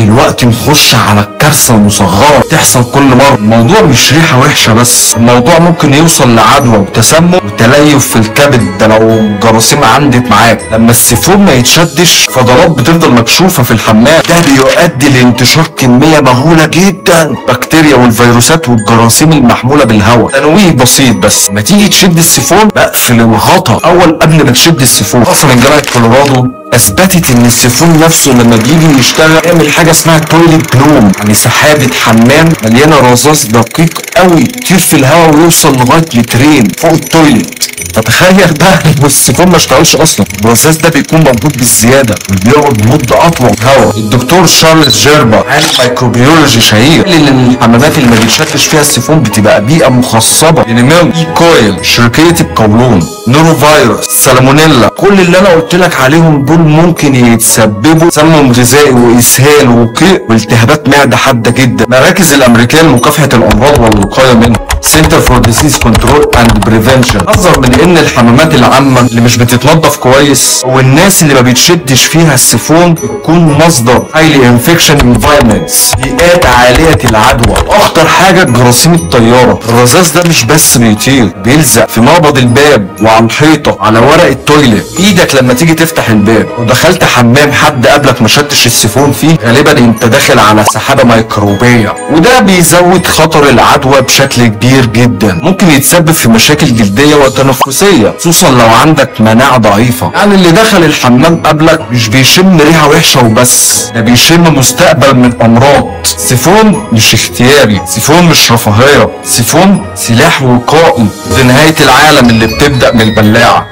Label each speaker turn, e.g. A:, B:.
A: دلوقتي نخش على الكارثة المصغرة تحصل كل مرة. الموضوع مش ريحه وحشة بس، الموضوع ممكن يوصل لعدوى وتسمم وتليف في الكبد، ده لو الجراثيم عندت معاك. لما السيفون ما يتشدش فضلات بتفضل مكشوفة في الحمام، ده بيؤدي لانتشار كمية مهولة جدا بكتيريا والفيروسات والجراثيم المحمولة بالهواء. تنويه بسيط بس، ما تيجي تشد السيفون بقفل الغطا اول قبل ما تشد السيفون. اصلا من جامعه كولورادو اثبتت ان السيفون نفسه لما بيجي يشتغل يعمل حاجة اسمها toilet plume، يعني سحابه حمام مليانة رذاذ دقيق قوي يطير في الهواء ويوصل لغاية لترين فوق ال toilet. فتخيل بقى لو السيفون ما اشتغلش اصلا، الرذاذ ده بيكون موجود بالزيادة وبيقعد مده اطول هواء. الدكتور شارلز جيربا عالم microbiology شهير قال ان الحمامات اللي ما بيتشدش فيها السيفون بتبقى بيئة مخصبه لنمو E. coli، اشريكيه القولون، norovirus، سالمونيلا. كل اللي انا قلت لك عليهم دول ممكن يتسببوا تسمم غذائي واسهال وقيء والتهابات معده حادة جدا. مراكز الامريكية لمكافحة الامراض والوقاية منها Center for Disease Control and Prevention حذر من ان الحمامات العامة اللي مش بتتنظف كويس والناس اللي ما بيتشدش فيها السيفون بتكون مصدر highly infection environments، بيئات عالية العدوى. اخطر حاجة جراثيم الطيارة، الرذاذ ده مش بس بيطير، بيلزق في مقبض الباب وعلى الحيطة على ورق ال toilet. ايدك لما تيجي تفتح الباب ودخلت حمام حد قبلك ما شدش السيفون فيه، غالبا انت داخل على سحابه ميكروبيه، وده بيزود خطر العدوى بشكل كبير جدا. ممكن يتسبب في مشاكل جلدية وتنفسيه، خصوصا لو عندك مناعة ضعيفة. يعني اللي دخل الحمام قبلك مش بيشم ريحه وحشة وبس، ده بيشم مستقبل من امراض. سيفون مش اختياري، سيفون مش رفاهية، سيفون سلاح وقائي لنهاية العالم اللي بتبدا من البلاعة.